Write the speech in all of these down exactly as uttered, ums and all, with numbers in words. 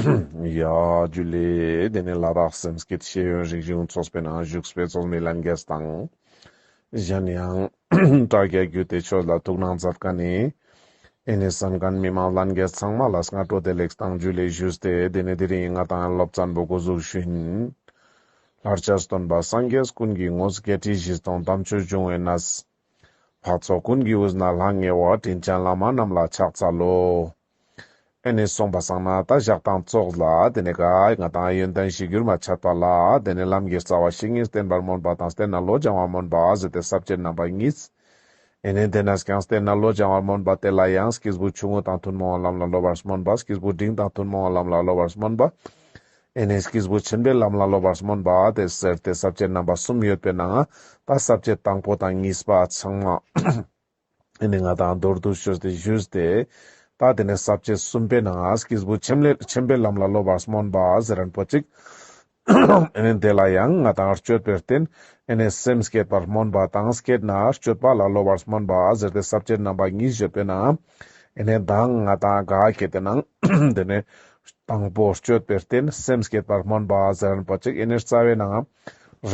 ཡ་ཇུ་ལེ། དེ་ནས་ལ་དྭགས་སེམས་བསྐྱེད་ཤེས་ཡོན་རིག་གཞུང་ཚོགས་པའི་ནང་བཞུགས་པའི་ཚོགས་མི་ལྷན་རྒྱས་དང་། གཞན་ཡང་དྲ་རྒྱ་བརྒྱུད་དེ་ཆོས་ལ་ཐུགས་སྣང་མཛད་མཁན་ནི་ཨེ་ནེ་གསན་མཁན་མི་མང་ལྷན་རྒྱས་ཚང་མ་ལ་སྔ་དྲོ་བདེ་ལེགས་དང་ཇུ་ལེ་ཞུས་ཏེ། དེ་ནས་དེ་རིང་ང་དང་སློབ་ཚན་པོ་འགོ་འཛུགས་ཞུ་ཡིན། ལྷར་བཅས་སྟོན་པ་སངས་རྒྱས་ཀུན་གྱི་དངོས། བརྒྱད་ཁྲི་བཞི་སྟོང་དམ་ཆོས་འབྱུང་བའི་གནས། འཕགས་ཚོགས་ཀུན་གྱི་དབུས་ན་ལྷང་ངེ་བ། དྲིན་ཅན་བླ་མ་རྣམས་ལ་ཕྱག་འཚལ་ལོ། ཨེ་ནེ་སོང་པ་སང་ན་ད་ཞག་དང་ཙོགས་ལ་དེ་ནས་ག་ང་དང་ཡོན་ཏན་གཞིར་གྱུར་མ་ཆད་པ་ལ་དེ་ནས་ལམ་གྱི་རྩ་བ་བཤེས་གཉེན་བསྟེན་པར་སྨོན་པ་དང་བསྟེན་ནས་བློ་སྦྱང་བར་སྨོན་པ་ཟེར་ཏེ་ས་བཅད་རྣམ་པ་གཉིས། ཨེ་ནེ་དེ་ནས་ཀྱང་བསྟེན་ནས་བློ་སྦྱང་བར་སྨོན་པ་དེ་ལ་ཡང་སྐྱེས་བུ་ཆུང་ངུ་དང་ཐུན་མོང་བའི་ལམ་ལ་སློབ་པར་སྨོན་པ། སྐྱེས་བུ་འབྲིང་དང་ཐུན་མོང་བའི་ལམ་ལ་སློབ་པར་སྨོན་པ། ཨེ་ནེ་སྐྱེས་བུ་ཆེན་པོའི་ལམ་ལ་སློབ་པར་སྨོན་པ་དེ་ཟེར་ཏེ་ས་བཅད་རྣམ་པ་གསུམ་ཡོད་པའི་ནང་ད་ས་བཅད་དང་པོ་དང་གཉིས་པ་ཚང་མ་ཨེ་ནེ་ང་དང་མདོར་བསྡུས་ཞུས་ཏེ་ཞུས་ཏེ། ད་དེ་ནས་ས་བཅད་གསུམ་པའི་ནང་སྐྱེས་བུ་ཆེན་ལས་ཆེན་པོའི་ལམ་ལ་སློབ་པར་སྨོན་པ་ཟེར་མཁན་པོ་ཅིག་ཨེ་ནེ་དེ་ལ་ཡང་ང་དང་སྤྱོད་པའི་རྟེན་ཨེ་ནེ་སེམས་བསྐྱེད་པར་སྨོན་པ་དང་བསྐྱེད་ནས་སྤྱོད་པ་ལ་སློབ་པར་སྨོན་པ་ཟེར་ཏེ་ས་བཅད་རྣམ་པ་གཉིས་ཡོད་པའི་ནང་ཨེ་ནེ་མདང་ང་དང་ག་ཁེ་དེ་ནང་དེ་ནས་དང་པོ་སྤྱོད་པའི་རྟེན་སེམས་བསྐྱེད་པར་སྨོན་པ་ཟེར་མཁན་པོ་ཅིག་ཨེ་ནེ་རྩ་བའི་ནང་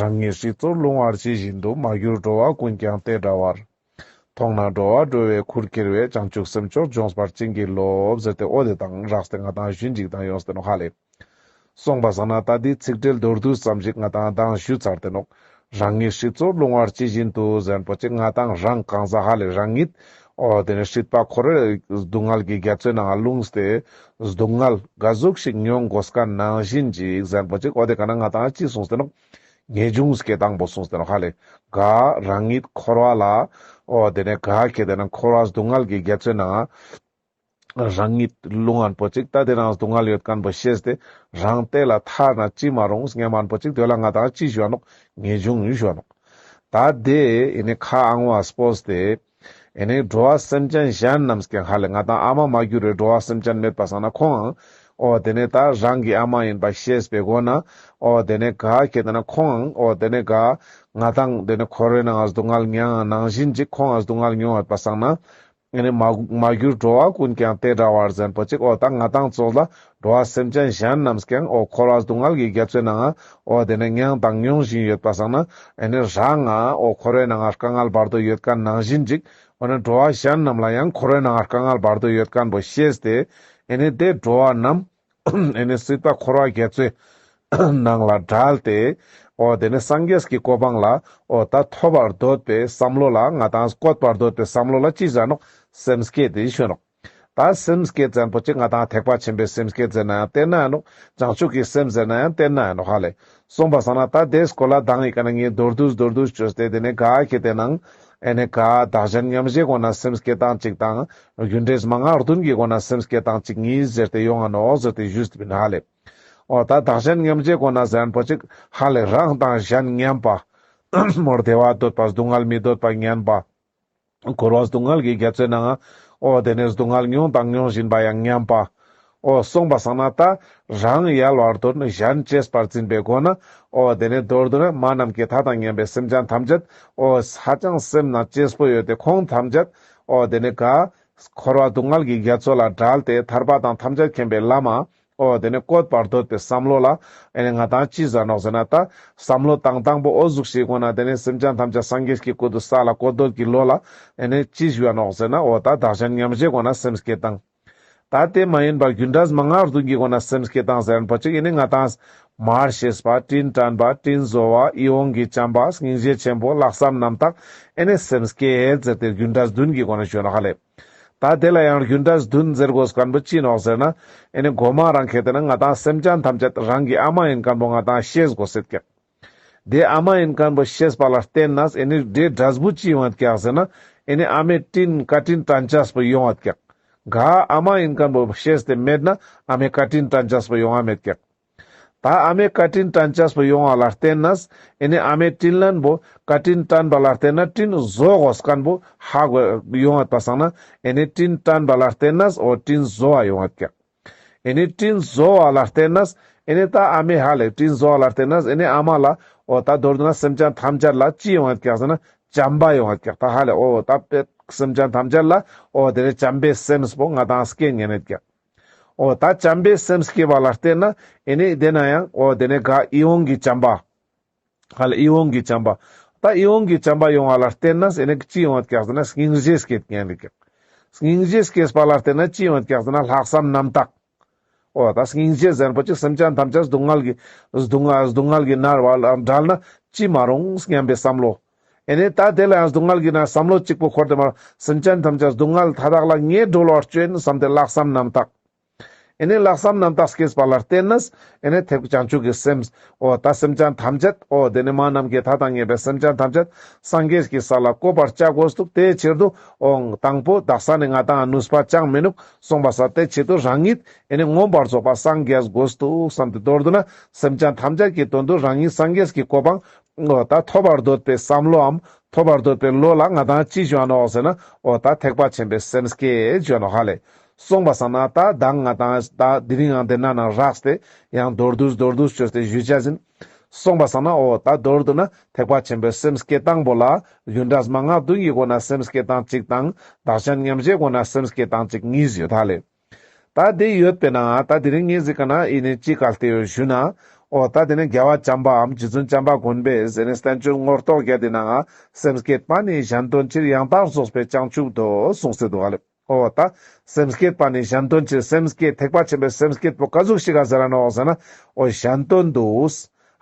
རང་ཉིད་སྲིད་མཚོར་ལྷུང་བ་ཇི་བཞིན་དུ། མ་གྱུར་འགྲོ་བ་ཀུན་ཀྱང་དེ་འདྲ་བར། མཐོང་ན་འགྲོ་བ་སྒྲོལ་བའི་ཁུར་ཁྱེར་བའི། བྱང་ཆུབ་སེམས་མཆོག་འབྱོངས་པར་བྱིན་གྱིས་རློབས་ཟེར་ཏེ་འོ་དེ་དང་སྦྲགས་ཏེ་ང་དང་ཞུན་ཅིག་དང་ཡོངས་ཏེ་ནོག་ཧ་ལེ། སོང་པ་སང་ན་ད་འདི་ཚིག་འགྲེལ་མདོར་བསྡུས་ཙམ་ཞིག་ང་དང་མདང་ཞུས་ཚར་ཏེ་ནོག་རང་ཉིད་སྲིད་མཚོར་ལྷུང་བ་ཇི་བཞིན་དུ་ཟེར་མཁན་པོ་ཅིག་ང་དང་རང་གང་ཟག་ཧ་ལེ་རང་ཉིད་འོ་དེ་ནས་སྲིད་པ་འཁོར་བའི་སྡུག་བསྔལ་གྱི་རྒྱ་མཚོའི་ནང་ལྷུང་སྟེ་སྡུག་བསྔལ་ག་ཟུག་ཞིག་མྱོང་དགོས་མཁན་ནང་བཞིན་ཅིག་ཟེར་མཁན་པོ་ཅིག་འོ་དེ་ག་ན་ང་དང་ཅི་གསུངས་ཏེ་ནོག་ངེས་འབྱུང་སྐྱེ་སྟངས་པོ་གསུངས་ཏེ་ནོག་ཧ་ལེ། ག་རང་ཉིད་འཁོར་བ་ལ་འོ་དེ་ནས་ག་ཁེ་དེ་ན་འཁོར་བ་སྡུག་བསྔལ་གྱི་རྒྱ་མཚོའི་ནང་རང་ཉིད་ལྷུང་མཁན་པོ་ཅིག་ད་དེ་རང་སྡུག་བསྔལ་ཡོད་མཁན་པོ་ཤེས་ཏེ་རང་དེ་ལ་ཐར་ན་ཅི་མ་རུང་སྙམ་མཁན་པོ་ཅིག་དེ་ལ་ང་དང་ཅི་ཞུ་བ་ནོག་ངེས་འབྱུང་ཞུ་བ་ནོག་ད་དེ་ཨེ་ནེ་ཁ་ཨང་བ་སྤོས་ཏེ་ཨེ་ནེ་འགྲོ་བ་སེམས་ཅན་གཞན་རྣམས་ཀྱང་ཧ་ལེ་ང་དང་ཨ་མ་མ་གྱུར་བའི་འགྲོ་བ་སེམས་ཅན་མེད་པ་སང་ན་ཁོང་ཨང་འོ་དེ་ནས་ད་རང་གི་ཨ་མ་ཡིན་པ་ཤེས་པའི་སྒོ་ན་འོ་དེ་ནས་ག་ཁེ་དེ་ན་ཁོང་ཨང་འོ་དེ་ནས་ག་ང་དང་དེ་ནས་འཁོར་བའི་ནང་སྡུག་བསྔལ་མྱངས་ནང་བཞིན་ཅིག་ཁོང་ཨང་སྡུག་བསྔལ་མྱོང་ཡོད་པ་སང་ན། ཨེ་ནེ་མ་མ་གྱུར་འགྲོ་བ་ཀུན་ཀྱང་དེ་འདྲ་བར་ཟེར་མཁན་པོ་ཅིག་འོ་ད་ང་དང་ཙོགས་ལ་འགྲོ་བ་སེམས་ཅན་གཞན་རྣམས་ཀྱང་འོ་འཁོར་བ་སྡུག་བསྔལ་གྱི་རྒྱ་མཚོའི་ནང་འོ་དེ་ནས་མྱངས་དང་མྱོང་བཞིན་ཡོད་པ་སང་ན་ཨེ་ནེ་རང་ང་འོ་འཁོར་བའི་ནང་དཀའ་ངལ་བར་དོ་ཡོད་མཁན་ནང་བཞིན་ཅིག་འོ་ན་འགྲོ་བ་གཞན་རྣམས་ལ་ཡང་འཁོར་བའི་ནང་དཀའ་ངལ་བར་དོ་ཡོད་མཁན་པོ་ཤེས་ཏེ་ཨེ་ནེ་དེ་འགྲོ་བ་རྣམས་ཨེ་ནེ་སྲིད་པ་འཁོར་བ་རྒྱ་མཚོའི་ནང་ལ་བསྒྲལ་ཏེ། འོ་དེ་ནས་སངས་རྒྱས་ཀྱི་གོ་འཕང་ལ་འོ་ད་ཐོབ་པར་འདོད་པའི་བསམ་བློ་ལ་ང་དང་བཀོད་པར་འདོད་པའི་བསམ་བློ་ལ་ཅི་ཟེར་ནོག་སེམས་བསྐྱེད་དེ་ཞུ་ནོག་ད་སེམས་བསྐྱེད་ཟེར་མཁན་པོ་ཅིག་ང་དང་ཐེག་པ་ཆེན་པོའི་སེམས་བསྐྱེད་ཟེར་ན་ཡང་བསྟན་ན་ཡང་ནོག་བྱང་ཆུབ་ཀྱི་སེམས་ཟེར་ན་ཡང་བསྟན་ན་ཡང་ནོག་ཧ་ལེ། སོང་པ་སང་ན་ད་དེ་སྐོར་ལ་མདང་ཡི་ག་ན་ངས་མདོར་བསྡུས་མདོར་བསྡུས་བཅོས་ཏེ་དེ་ནས་ག་ཁེ་དེ་ནང་ཨེ་ནེ་ག་བདག་གཞན་མཉམ་བརྗེའི་སྒོ་ན་སེམས་བསྐྱེད་སྟངས་གཅིག་དང་རྒྱུ་འབྲས་མན་ངག་བདུན་གྱི་སྒོ་ན་སེམས་བསྐྱེད་སྟངས་གཅིག་གཉིས་ཟེར་ཏེ་ཡོང་ང་ནོག་ཟེར་ཏེ་ཞུས་ཏེ་ཡིན་ཧ་ལེ། འོ་ད་བདག་གཞན་མཉམ་བརྗེའི་སྒོ་ན་ཟེར་མཁན་པོ་ཅིག་ཧ་ལེ་རང་དང་གཞན་མཉམ་པ། མོར་བདེ་བ་འདོད་པ་སྡུག་བསྔལ་མི་འདོད་པ་མཉམ་པ། འཁོར་བ་སྡུག་བསྔལ་གྱི་རྒྱ་མཚོའི་ནང་འོ་དེ་ནས་སྡུག་བསྔལ་མྱོང་དང་མྱོང་བཞིན་པ་ཡང་མཉམ་པ། འོ་སོང་པ་སང་ན་ད་རང་ཡལ་བར་དོར་ནས་གཞན་གཅེས་པར་འཛིན་པའི་སྒོ་ན་འོ་དེ་ནས་མདོར་བསྡུ་ན་མ་ནམ་མཁའི་མཐའ་དང་མཉམ་པའི་སེམས་ཅན་ཐམས་ཅད་འོ་ཧ་ཅང་སེམས་ན་གཅེས་པོ་ཡོད་དེ་ཁོང་ཐམས་ཅད་འོ་དེ་ནས་ག་འཁོར་བ་སྡུག་བསྔལ་གྱི་རྒྱ་མཚོ་ལ་བསྒྲལ་ཏེ་ཐར་པ་དང་ཐམས་ཅད་མཁྱེན་པའི་ལམ་འོ་དེ་ནས་བཀོད་པར་འདོད་པའི་བསམ་བློ་ལ་ཨེ་ནེ་ང་དང་ཅི་ཟེར་ནོག་ཟེར་ན་ད་བསམ་བློ་བཏང་སྟངས་པོ་འོ་ཟུག་ཞིག་གོ་ན་དེ་ནས་སེམས་ཅན་ཐམས་ཅད་སངས་རྒྱས་ཀྱི་སྐུ་དུ་ས་ལ་བཀོད་འདོད་ཀྱི་བློ་ལ་ཨེ་ནེ་ཅི་ཞུ་བ་ནོག་ཟེར་ན་འོ་ད་བདག་གཞན་མཉམ་བརྗེའི་སྒོ་ན་སེམས་བསྐྱེད་སྟངས། ད་དེ་མ་ཡིན་པར་རྒྱུ་འབྲས་མན་ངག་བདུན་གྱི་སྒོ་ན་སེམས་བསྐྱེད་སྟངས་ཟེར་མཁན་པོ་ཅིག་ཨེ་ནེ་ང་དང་མར་ཤེས་པ་དྲིན་དྲན་པ་དྲིན་གཟོ་བ་ཡིད་འོང་གི་བྱམས་པ་སྙིང་རྗེ་ཆེན་པོ་ལྷག་བསམ་རྣམ་དག་ཨེ་ནེ་སེམས་བསྐྱེད་ཟེར་ཏེ་རྒྱུ་འབྲས་བདུན་གྱི་སྒོ་ན་ཞུ་ནོག་ཧ་ལེ། ད་དེ་ལ་ཡང་རྒྱུ་འབྲས་བདུན་ཟེར་དགོས་མཁན་པོ་ཅི་ནོག་ཟེར་ན། ཨེ་ནེ་གོ་མ་རང་ཁེ་དེ་ན་ང་དང་སེམས་ཅན་ཐམས་ཅད་རང་གི་ཨ་མ་ཡིན་མཁན་པོ་ང་དང་ཤེས་དགོས་ཟེར་ཀྱག་དེ་ཨ་མ་ཡིན་མཁན་པོ་ཤེས་པ་ལ་བརྟེན་ནས་ཨེ་ནེ་དེ་འབྲས་བུ་ཅི་ཡོང་བ་ཀྱག་ཟེར་ན། ཨེ་ནེ་ཨ་མའི་དྲིན་བཀའ་དྲིན་དྲན་ཅེས་པོ་ཡོང་བ་ཀྱག་ག་ཨ་མ་ཡིན་མཁན་པོ་ཤེས་ཏེ་མེད་ན་ཨ་མའི་བཀའ་དྲིན་དྲན་ཅེས་པོ་ཡོང་བ་མེད་ཀྱག་ད་ཨ་མའི་བཀའ་དྲིན་དྲན་ཅེས་པོ་ཡོང་བ་ལ་བརྟེན་ནས་ཨེ་ནེ་ཨ་མའི་དྲིན་ལན་པོ་བཀའ་དྲིན་དྲན་པ་ལ་བརྟེན་ན་དྲིན་གཟོ་དགོས་མཁན་པོ་ཧ་གོ་ཡོང་བ་པ་སང་ན་ཨེ་ནེ་དྲིན་དྲན་པ་ལ་བརྟེན་ནས་འོ་དྲིན་གཟོ་བ་ཡོང་བ་ཀྱག་ཨེ་ནེ་དྲིན་གཟོ་བ་ལ་བརྟེན་ནས་ཨེ་ནེ་ད་ཨ་མའི་ཧ་ལེ་དྲིན་གཟོ་བ་ལ་བརྟེན་ནས་ཨེ་ནེ་ཨ་མ་ལ་འོ་ད་མདོར་བསྡུ་ན་སེམས་ཅན་ཐམས་ཅད་ལ་ཅི་ཡོང་བ་ཀྱག་ཟེར་ན་བྱམས་པ་ཡོང་བ་ཀྱག་ད་ཧ་ལེ་འོ་ད་པེ་སེམས་ཅན་ཐམས་ཅད་ལ་འོ་དེ་ནས་བྱམས་པའི་སེམས་པོ་ང་དང་སྐྱེ་ཉན་ནེ་ཀྱག་འོ་ད་བྱམས་པའི་སེམས་བསྐྱེད་པ་ལ་བརྟེན་ན་ཨེ་ནི་དེ་ན་ཡང་འོ་དེ་ནི་ག་ཡིད་འོང་གི་བྱམས་པ། ཧ་ལེ་ཡིད་འོང་གི་བྱམས་པ། ད་ཡིད་འོང་གི་བྱམས་པ་ཡོང་བ་ལ་བརྟེན་ན་ཨེ་ནི་ཅི་ཡོང་བ་ཀྱག་ཟེར་ན་སྙིང་རྗེ་སྐྱེད་མཁན་རིགས་ཀྱག། སྙིང་རྗེ་སྐྱེས་པ་ལ་བརྟེན་ན་ཅི་ཡོང་བ་ཀྱག་ཟེར་ན་ལྷག་བསམ་རྣམ་དག། འོ་ད་སྙིང་རྗེ་ཟེར་པོ་ཅིག་སེམས་ཅན་ཐམས་ཅད་སྡུག་བསྔལ་གྱི་སྡུག་བསྔལ་སྡུག་བསྔལ་གྱི་མནར་བ་ལ་བྲལ་ན་ཅི་མ་རུང་སྙམ་པའི་བསམ་བློ། ཨེ་ནི་ད་དེ་ལ་ཡང་སྡུག་བསྔལ་གྱི་མནར་བསམ་བློ་གཅིག་པོ་འཁོར་ཏེ་མ་སེམས་ཅན་ཐམས་ཅད་སྡུག་བསྔལ་མཐའ་དག་ལ་ངས་སྒྲོལ་བར་བྱོན་བསམ་སྟེ་ལྷག་བསམ་རྣམ་དག། ཨེ་ནི་ལྷག་བསམ་རྣམ་དག་སྐྱེས་པ་ལ་བརྟེན་ནས་ཨེ་ནི་ཐེག་བྱང་ཆུབ་ཀྱི་སེམས། འོ་ད་སེམས་ཅན་ཐམས་ཅད་འོ་དེ་ནི་མ་ནམ་མཁའི་མཐའ་དང་མཉམ་པའི་སེམས་ཅན་ཐམས་ཅད་སངས་རྒྱས་ཀྱི་ས་ལ་བཀོད་པར་བྱ་དགོས་འདུག། དེའི་ཕྱིར་དུ་འོ་དང་པོ་དག་ས་ནི་ང་དང་ནུས་པ་ཅང་མི་ནུག་གསུངས་པ་ས་དེའི་ཕྱིར་དུ་རང་ཉིད་ཨེ་ནི་མངོན་པར་རྫོགས་པ་སངས་རྒྱས་དགོས་འདུག་བསམ་སྟེ་མདོར་བསྡུ་ན་སེམས་ཅན་ཐམས་ཅད་ཀྱི་དོན་དུ་རང་ཉིད་སངས་རྒྱས་ཀྱི་གོ་འཕང་འོ་ད་ཐོབ་པར་འདོད་པའི་བསམ་བློའམ་ཐོབ་པར་འདོད་པའི་བློ་ལ་ང་དང་ཅི་ཞུ་ནོག་ཟེར་ན་འོ་ད་ཐེག་པ་ཆེན་པོའི་སེམས་བསྐྱེད་ཞུ་ནོག་ཧ་ལེ། གསུངས་པ་སང་ན་ད་མདང་ང་དང་ད་དེ་རིང་ཡང་དེ་ན་ནང་རགས་ཏེ་ཡང་མདོར་བསྡུས་མདོར་བསྡུས་བཅོས་ཏེ་ཞུ་བྱ་ཟིན། གསུངས་པ་སང་ན་འོ་ད་མདོར་བསྡུ་ན་ཐེག་པ་ཆེན་པོའི་སེམས་བསྐྱེད་སྟངས་པོ་ལ་རྒྱུ་འབྲས་མན་ངག་བདུན་གྱི་སྒོ་ནས་སེམས་བསྐྱེད་སྟངས་གཅིག་དང་བདག་གཞན་མཉམ་བརྗེའི་སྒོ་ནས་སེམས་བསྐྱེད་སྟངས་གཅིག་གཉིས་ཡོད་ད་ལེ། ད་དེ་ཡོད་པས་ན་ད་དེ་རིང་ངས་ཟེར་ག་ན་ཨེ་ནི་ཅི་གལ་ཏེ་ཡོད་ཞུ་ན། འོ་ད་དེ་ནི་རྒྱལ་བ་བྱམས་པའམ་རྗེ་བཙུན་བྱམས་པ་མགོན་པོས་ཟེར་ནས་བསྟན་བཅོས་ངོ་ཐོག་བརྒྱད་དེ་ནང་སེམས་བསྐྱེད་པ་ནི་གཞན་དོན་ཕྱིར་ཡང་དག་རྫོགས་པའི་བྱང་ཆུབ་ཏུ་གསུངས་ཏེ་འདུག་ཧ་ལེ། འོ་ད་སེམས་བསྐྱེད་པ་ནི་གཞན་དོན་ཕྱིར་སེམས་བསྐྱེད་ཐེག་པ་ཆེན་པོའི་སེམས་བསྐྱེད་པོ་ག་ཟུག་ཞིག་ག་ཟེར་ར་ནོག་ཟེར་ན། འོ་གཞན་དོན་དུ།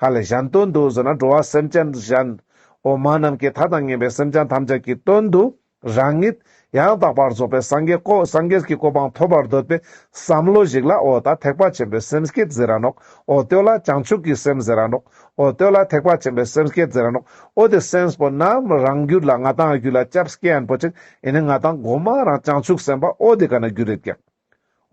ཧ་ལེ་གཞན་དོན་དུ་ཟེར་ན་འགྲོ་བ་སེམས་ཅན་གཞན། འོ་མ་ནམ་མཁའི་མཐའ་དང་མཉམ་པའི་སེམས་ཅན་ཐམས་ཅད་ཀྱི་དོན་དུ། རང་ཉིད་ཡང་དག་པར་རྫོགས་པའི་སངས་རྒྱས་གོ་སངས་རྒྱས་ཀྱི་གོ་འཕང་ཐོབ་པར་འདོད་པའི་བསམ་བློ་ཞིག་ལ་འོ་ད་ཐེག་པ་ཆེན་པོའི་སེམས་བསྐྱེད་ཟེར་ར་ནོག། འོ་དེ་ལ་བྱང་ཆུབ་ཀྱི་སེམས་ཟེར་ར་ནོག། འོ་དེ་ལ་ཐེག་པ་ཆེན་པོའི་སེམས་བསྐྱེད་ཟེར་ར་ནོག། འོ་དེ་སེམས་པོ་ནམ་རང་རྒྱུད་ལ་ང་དང་རྒྱུད་ལ་སྐྱབས་སྐྱེ་ཡན་པོ་ཅིག་ཨེ་ནི་ང་དང་གོ་མ་རང་བྱང་ཆུབ་སེམས་དཔའ་འོ་དེ་ག་ན་འགྱུར་རེད་ཀྱག།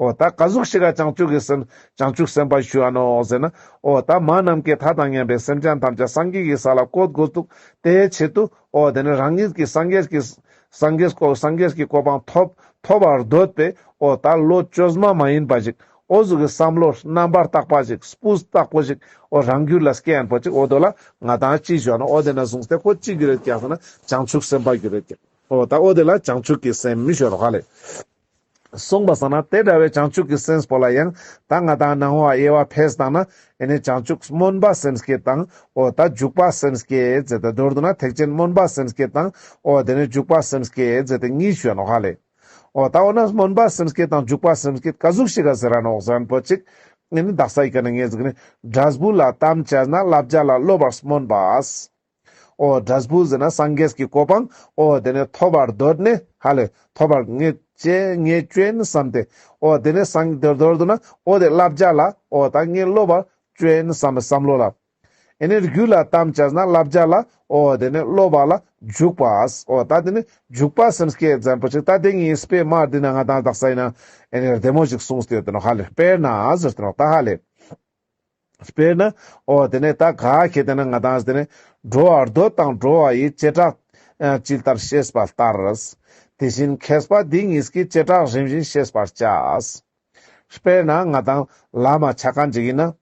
འོ་ད་ག་ཟུག་ཞིག་ག་བྱང་ཆུབ་ཀྱི་སེམས་བྱང་ཆུབ་སེམས་དཔའ་ཞུ་ཨ་ནོག་ཟེར་ན། འོ་ད་མ་ནམ་མཁའི་མཐའ་དང་མཉམ་པའི་སེམས་ཅན་ཐམས་ཅད་སངས་རྒྱས་ཀྱི་ས་ལ་བཀོད་དགོས་འདུག། དེའི་ཆེད་དུ་འོ་དེ་ནི་རང་ཉིད་ཀྱི་སངས་རྒྱས་ཀྱི་སངས་རྒྱས་གོ་སངས་རྒྱས་ཀྱི་གོ་འཕང་ཐོབ་ཐོབ་པར་འདོད་པའི་འོ་ད་བློ་བཅོས་མ་མ་ཡིན་པ་ཞིག། འོ་ཟུག་གི་བསམ་བློ་རྣམ་པར་དག་པ་ཞིག་སྤུས་དག་པོ་ཞིག་འོ་རང་རྒྱུད་ལ་སྐྱེ་ཡན་པོ་ཅིག་འོ་དོ་ལ་ང་དང་ཅི་ཞུ་ནོག། འོ་དེ་ན་བཟུང་སྟེ་ཁོ་ཅི་གྱུར་རེད་ཀྱག་ཟེར་ན་བྱང་ཆུབ་སེམས་དཔའ་གྱུར་རེད་ཀྱག། འོ་ད་འོ་དེ་ལ་བྱང་ཆུབ་ཀྱི་སེམས་མི་ཞུ་ནོག་ཧ་ལེ། གསུངས་པ་སང་ན་དེ་འདྲ་བའི་བྱང་ཆུབ་ཀྱི་སེམས་པོ་ལ་ཡང་ད་ང་དང་ནང་བ་དབྱེ་བ་ཕེས་བཏང་ན་ཨེ་ནི་བྱང་ཆུབ་སྨོན་པ་སེམས་བསྐྱེད་དང་འོ་ད་འཇུག་པ་སེམས་བསྐྱེད་ཟེར་ཏེ་མདོར་བསྡུ་ན་ཐེག་ཆེན་སྨོན་པ་སེམས་བསྐྱེད་དང་འོ་དེ་ནི་འཇུག་པ་སེམས་བསྐྱེད་ཟེར་ཏེ་གཉིས་ཞུ་ནོག་ཧ་ལེ། འོ་ད་འོ་ན་སྨོན་པ་སེམས་བསྐྱེད་དང་འཇུག་པ་སེམས་བསྐྱེད་ག་ཟུག་ཞིག་ག་ཟེར་ར་ནོག་ཟེར་ན་པོ་ཅིག་ཨེ་ནི་དག་ས་ཡི་ག་ན་ངས་ཟིག་ནི་འབྲས་བུ་ལ་དམ་བཅས་ན་བསླབ་བྱ་ལ་སློབ་པར་སྨོན་པ། འོ་འབྲས་བུ་ཟེར་ན་སངས་རྒྱས་ཀྱི་གོ་འཕང་འོ་དེ་ནས་ཐོབ་པར་འདོད་ནས་ཧ་ལེ་ཐོབ་པར་ངས་ཅེས་ངས་བཅོལ་བསམ་སྟེ་འོ་དེ་ནས་སངས་དེ་མདོར་བསྡུ་ན་འོ་དེ་བསླབ་བྱ་ལ་འོ་ད་ངས་སློབ་པར་བཅོལ་བསམ་པའི་བསམ་བློ་ལ། ཨེ་ནི་རྒྱུ་ལ་དམ་བཅས་ན་བསླབ་བྱ་ལ་འོ་དེ་ནས་སློབ་པ་ལ་འཇུག་པ། འོ་ད་དེ་ནས་འཇུག་པ་སེམས་བསྐྱེད་ཟེར་པོ་ཅིག་ད་དེ་ངས་དཔེ་མ་འདི་ན་ང་དང་དག་ས་ཡིན་ན་ཨེ་ནི་བདེ་མོ་ཞིག་གསུངས་ཏེ་ཡོད་དེ་ནོག་ཧ་ལེ། དཔེར་ན་ཟེར་ཏེ་ནོག་ད་ཧ་ལེ། དཔེར་ན། འོ་དེ་ནས་ད་ག་ཁེ་དེ་ན་ང་དང་དེ་ནས་འགྲོ་བར་འདོད་དང་འགྲོ་བ་ཡི་བྱེ་བྲག་ཇི་ལྟར་ཤེས་པ་ལྟར། དེ་བཞིན་མཁས་པ་འདི་ཉིད་ཀྱིས་བྱེ་བྲག་རིམ་བཞིན་ཤེས་པར་བྱ། དཔེར་ན་ང་དང་བླ་མ་ཆ་མཁན་ཅིག་ཡིན་ན།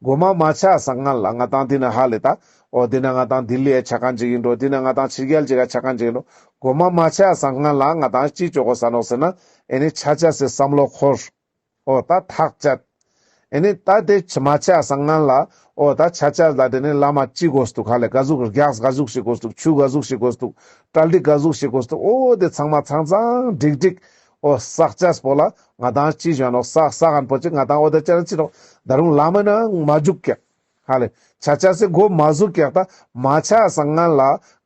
གོ་མ་མ་ཆ་སང་སྔན་ལ་ང་དང་འདི་ན་ཧ་ལེ་ད། འོ་འདི་ན་ང་དང་ལྡི་ལི་ཡ་ཆ་མཁན་ཅིག་ཡིན་འགྲོ། འདི་ན་ང་དང་ཕྱི་རྒྱལ་ཅིག་ག་ཆ་མཁན་ཅིག་ཡིན་འགྲོ། གོ་མ་མ་ཆ་སང་སྔན་ལ་ང་དང་ཅི་ཅོ་དགོས་ས་ནོག་ཟེར་ན། ཨེ་ནི་ཆ་ཆ་སེ་བསམ་བློ་འཁོར། འོ་ད་ཐག་བཅད། ཨེ་ནི་ད་དེ་ཆ་མ་ཆ་སང་སྔན་ལ་འོ་ད་ཆ་ཆ་ལ་དེ་ནི་བླ་མ་ཅི་དགོས་འདུག་ཧ་ལེ་ག་ཟུག་རྒྱགས་ག་ཟུག་ཞིག་དགོས་འདུག་ཆུ་ག་ཟུག་ཞིག་དགོས་འདུག་གྲ་སྒྲིག་ག་ཟུག་ཞིག་དགོས་འདུག་འོ་དེ་ཚང་མ་ཚང་ཚང་འགྲིག་འགྲིག་འོ་བསགས་ཆས་པོ་ལ་ང་དང་ཅི་ཞུ་ནོག་བསགས་བསགས་མཁན་པོ་ཅིག་ང་དང་འོ་དེ་ཅི་ནོག་ད་རུང་བླ་མ་ན་མ་འཇུག་ཀྱག་ཧ་ལེ། ཆ་ཆ་སེ་མགོ་མ་ཟུག་ཀྱག་ད་མ་ཆ་སང་སྔན་ལ་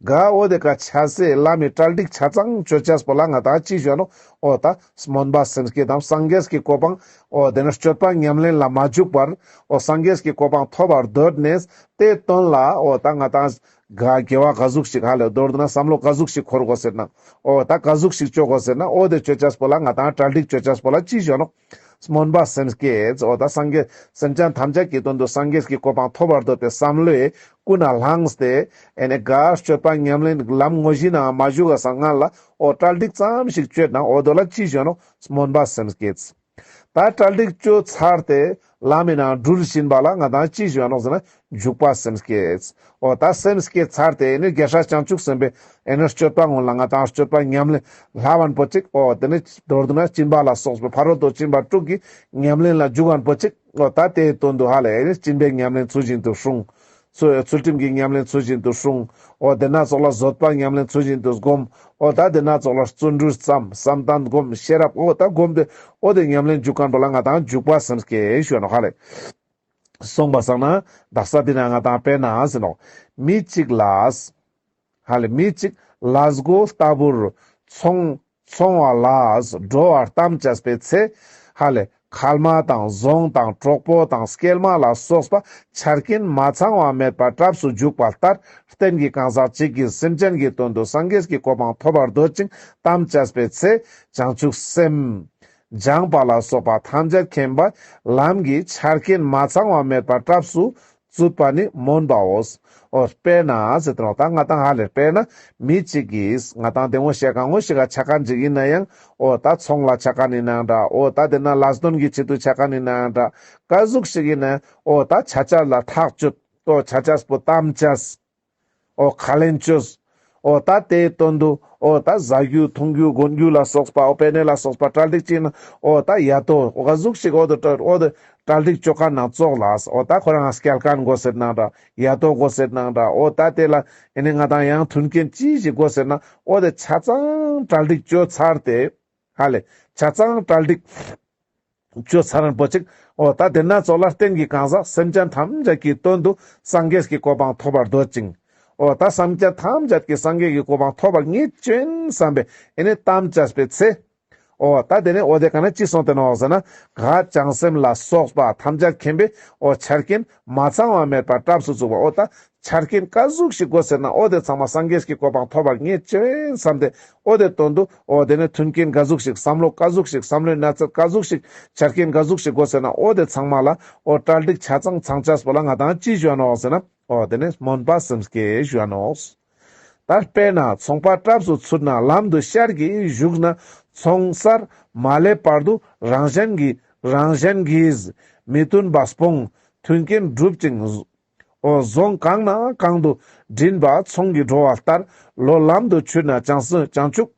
ག་འོ་དེ་ཀ་ཆ་སེ་བླ་མའི་གྲ་སྒྲིག་ཆ་ཚང་ཅོ་ཆས་པོ་ལ་ང་དང་ཅི་ཞུ་ནོག་འོ་ད་སྨོན་པ་སེམས་བསྐྱེད་དམ་སངས་རྒྱས་ཀྱི་གོ་འཕང་འོ་དེ་ནི་སྤྱོད་པ་ཉམས་ལེན་ལ་མ་འཇུག་པར་འོ་སངས་རྒྱས་ཀྱི་གོ་འཕང་ཐོབ་པར་འདོད་ནས་དེ་དོན་ལ་འོ་ད་ང་དང་ག་དགེ་བ་ག་ཟུག་ཞིག་ཧ་ལེ་མདོར་བསྡུ་ན་བསམ་བློ་ག་ཟུག་ཞིག་འཁོར་དགོས་ཟེར་ན། འོ་ད་ག་ཟུག་ཞིག་ཅོ་དགོས་ཟེར་ན། འོ་དེ་ཅོ་ཆས་པོ་ལ་ང་དང་གྲ་སྒྲིག་ཅོ་ཆས་པོ་ལ་ཅི་ཞུ་ནོག་སྨོན་པ་སེམས་བསྐྱེད། འོ་ད་སངས་རྒྱས་སེམས་ཅན་ཐམས་ཅད་ཀྱི་དོན་དུ་སངས་རྒྱས་ཀྱི་གོ་འཕང་ཐོབ་པར་འདོད་པའི་བསམ་བློས་ཀུན་ནས་བསླངས་ཏེ་ཨེ་ནི་ག་སྤྱོད་པ་ཉམས་ལེན་ལམ་དངོས་གཞི་ནང་མ་ཞུགས་སང་སྔན་ལ་འོ་གྲ་སྒྲིག་ཙམ་ཞིག་ཅོས་ན་འོ་དོ་ལ་ཅི་ཞུ་ནོག་སྨོན་པ་སེམས་བསྐྱེད། ད་གྲ་སྒྲིག་བཅོ་ཚར་ཏེ་ལམ་མི་ནང་འགྲུལ་བཞིན་པ་ལ་ང་དང་ཅི་ཞུ་ཡ་ནོག་ཟེར་ན་འཇུག་པ་སེམས་བསྐྱེད། འོ་ད་སེམས་བསྐྱེད་ཚར་ཏེ་ཨེ་ནི་རྒྱལ་སྲས་བྱང་ཆུབ་སེམས་དཔའི་ཨེ་ནི་སྤྱོད་པ་ངོ་ལ་ང་དང་སྤྱོད་པ་ཉམས་ལེན་ལྷབ་བན་པོ་ཅིག་འོ་དེ་ནི་མདོར་བསྡུ་ན་སྦྱིན་པ་ལ་སོགས་པའི་ཕ་རོལ་ཏུ་ཕྱིན་པ་དྲུག་གི་ཉམས་ལེན་ལ་འཇུག་བན་པོ་ཅིག་འོ་ད་དེའི་དོན་དུ་ཧ་ལས་ཨེ་ནི་སྦྱིན་པའི་ཉམས་ལེན་ཚུལ་བཞིན་དུ་སྲུང་། ཚུལ་ཚུལ་ཁྲིམས་ཀྱི་ཉམས་ལེན་ཚུལ་བཞིན་དུ་སྲུང་། འོ་དེ་ན་ཙོགས་ལ་བཟོད་པ་ཉམས་ལེན་ཚུལ་བཞིན་དུ་སྒོམ། འོ་ད་དེ་ན་ཙོགས་ལ་བརྩོན་འགྲུས་བརྩམ། བསམ་གཏན་སྒོམ། ཤེས་རབ་འོ་ད་སྒོམ་དེ་འོ་དེ་ཉམས་ལེན་འཇུག་མཁན་པོ་ལ་ང་དང་འཇུག་པ་སེམས་བསྐྱེད་ཞུ་ཡ་ནོག་ཧ་ལས། སོང་པ་སང་ན་དག་ས་དེ་ན་ང་དང་དཔེར་ན་ཟེར་ནོག་མི་གཅིག་ལ། ཧ་ལས་མི་གཅིག་ལས་མགོ་ལྟ་བུར་ཚོང་ཚོང་བ་ལ་འགྲོ་བར་དམ་བཅས་པའི་ཚེ། ཧ་ལས་མཁལ་མ་དང་ཟོང་དང་གྲོགས་པོ་དང་སྐྱེལ་མ་ལ་སོགས་པ་ཆ་རྐྱེན་མ་ཚང་བ་མེད་པར་གྲབས་སུ་འཇུག་པ་ལྟར་རྟེན་གྱི་གང་ཟག་གཅིག་གིས་སེམས་ཅན་གྱི་དོན་དུ་སངས་རྒྱས་ཀྱི་གོ་འཕང་ཐོབ་པར་འདོད་ཅིང་དམ་བཅས་པའི་ཚེ། བྱང་ཆུབ་སེམས། སྦྱངས་པ་ལ་སོགས་པ་ཐམས་ཅད་མཁྱེན་པ་ལམ་གྱི་ཆ་རྐྱེན་མ་ཚང་བ་མེད་པར་གྲབས་སུ་བཙུད་པ་ནི་སྨོན་པའོ། འོ་དཔེར་ན་ཟེར་ཏེ་ནོག་ད་ང་དང་ཧ་ལས་དཔེར་ན་མི་གཅིག་གིས་ང་དང་དེ་ངོ་ཤེས་གང་ངོ་ཤེས་ག་ཆ་མཁན་ཅིག་ཡིན་ན་ཡང་འོ་ད་ཚོང་ལ་ཆ་མཁན་ཡིན་ནའང་འདྲ། འོ་ད་དེ་ན་ལས་དོན་གྱི་ཆེད་དུ་ཆ་མཁན་ཡིན་ནའང་འདྲ། ག་ཟུག་ཞིག་ཡིན་ན་འོ་ད་ཆ་ཆ་ལ་ཐག་གཅོད། འོ་ཆ་ཆ་སྤོ་དམ་བཅས། འོ་ཁ་ལེན་བཅོས། འོ་ད་དེའི་དོན་དུ་འོ་ད་ཟ་རྒྱུ་འཐུང་རྒྱུ་གོན་རྒྱུ་ལ་སོགས་པ་འོ་པེ་ནེ་ལ་སོགས་པ་གྲ་སྒྲིག་ཅིག་ན་འོ་ད་ཡ་ཏོ་འོ་ག་ཟུག་ཞིག་འོ་ད་གྲ་འོ་ད་གྲ་སྒྲིག་བཅོ་མཁན་ནང་ཙོགས་ལ་འོ་ད་ཁོ་རང་སྐྱེལ་མཁན་དགོས་ཟེར་ནའང་འདྲ། ཡ་ཏོ་དགོས་ཟེར་ནའང་འདྲ། འོ་ད་དེ་ལ་ཨེ་ནི་ང་དང་ཡང་མཐུན་རྐྱེན་ཅི་ཞིག་དགོས་ཟེར་ན་འོ་དེ་ཆ་ཚང་གྲ་སྒྲིག་བཅོ་ཚར་ཏེ། ཧ་ལས་ཆ་ཚང་གྲ་སྒྲིག་བཅོ་ཚར་རན་པོ་ཅིག་འོ་ད་དེ་ན་ཙོགས་ལ་རྟེན་གྱི་གང་ཟག་སེམས་ཅན་ཐམས་ཅད་ཀྱི་དོན་དུ་སངས་རྒྱས་ཀྱི་གོ་འཕང་ཐོབ་པར་འདོད་ཅིང་། འོ་ད་སེམས་ཅན་ཐམས་ཅད་ཀྱི་སངས་རྒྱས་ཀྱི་གོ་འཕང་ཐོབ་པར་ངེས་ཅན་བསམ་པའི་ཨེ་ནི་དམ་བཅས་པའི་ཚེ། འོ་ད་དེ་ནས་འོ་དེ་ག་ན་ཅི་སོང་སྟེ་ནོག་ཟེར་ན་ག་བྱང་སེམས་ལ་སོགས་པ་ཐམས་ཅད་མཁྱེན་པའི་འོ་ཆ་རྐྱེན་མ་ཚང་བ་མེད་པར་གྲབས་སུ་བཙུད་པ། འོ་ད་ཆ་རྐྱེན་ག་ཟུག་ཞིག་དགོས་ཟེར་ན་འོ་དེ་ཚང་མ་སངས་རྒྱས་ཀྱི་གོ་འཕང་ཐོབ་པར་ངེས་ཅན་བསམ་སྟེ་འོ་དེ་དོན་དུ་འོ་དེ་ནས་མཐུན་རྐྱེན་ག་ཟུག་ཞིག་བསམ་བློ་ག་ཟུག་ཞིག་བསམ་བློའི་གནས་ཚད་ག་ཟུག་ཞིག་ཆ་རྐྱེན་ག་ཟུག་ཞིག་དགོས་ཟེར་ན་འོ་དེ་ཚང་མ་ལ་འོ་གྲ་སྒྲིག་ཆ་ཚང་ཚང་ཆས་པོ་ལ་ང་དང་ཅི་ཞུ་ནོག་ཟེར་ན། འོ་དེ་ནས་སྨོན་པ་སེམས་བསྐྱེད་ཞུ་ནོག་ད་དཔེར་ན་ཚོང་པ་གྲབས་སུ་ཚུད་ན་ལམ་དུ་ཤར་གྱིས་ཞུགས་ན་ཚོང་སར་མ་སླེབས་བར་དུ་རང་གཞན་གྱིས་རང་གཞན་གྱིས་མི་མཐུན་པ་སྤོང་མཐུན་རྐྱེན་སྒྲུབ་ཅིང་འོ་ཟོང་གང་ན་གང་དུ་འདྲེན་པ་ཚོང་གི་འགྲོ་བ་ལྟར་ལོ་ལམ་དུ་ཆུད་ན་བྱང་སེམས་བྱང་ཆུབ་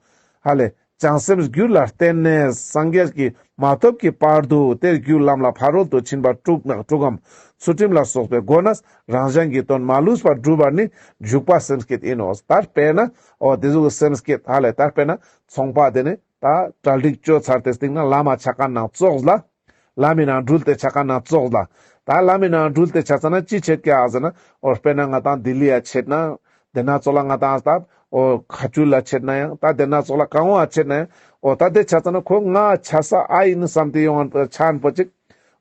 ཧ་ལས་བྱང་སེམས་རྒྱུད་ལ་བརྟེན་ནས་སངས་རྒྱས་ཀྱི་མ་ཐོབ་ཀྱི་བར་དུ་དེ་རྒྱུད་ལམ་ལ་ཕ་རོལ་ཏུ་ཕྱིན་པ་དྲུག་ན་དྲུག་གམ་ཚུལ་ཁྲིམས་ལ་སོགས་པའི་སྒོ་ནས་རང་གཞན་གྱི་དོན་མ་ལུས་པར་སྒྲུབ་པ་ནི་འཇུག་པ་སེམས་བསྐྱེད་ཡིན་ནོ། ད་དཔེར་ན་འོ་དེ་ཟུག་སེམས་བསྐྱེད་ཧ་ལས་ད་དཔེར་ན་ཚོང་པ་དེ་ནི་ད་གྲ་སྒྲིག་བཅོ་ཚར་ཏེ་སྟིང་ན་ལམ་མ་ཆ་མཁན་ནང་ཙོགས་ལ། ལམ་མི་ནང་འགྲུལ་ཏེ་ཆ་མཁན་ནང་ཙོགས་ལ། ད་ལམ་མི་ནང་འགྲུལ་ཏེ་ཆ་ཙ་ན་ཅི་ཆེད་ཀྱག་ཟེར་ན་འོ་དཔེར་ན་ང་དང་ལྡི་ལི་ཡ་ཆེད་ན། དེ་ན་ཙོགས་ལ་ང་དང་སྟབས་འོ་ཁ་ཆུལ་ལ་ཆེད་ན་ཡང་ད་དེ་ན་ཙོགས་ལ་གང་བ་ཆེད་ན་ཡང་འོ་ད་དེ་ཆ་ཙ་ན་ཁོ་ང་ཆ་ས་ཨ་ཡིན་བསམ་སྟེ་ཡོང་ཆ་མཁན་པོ་ཅིག་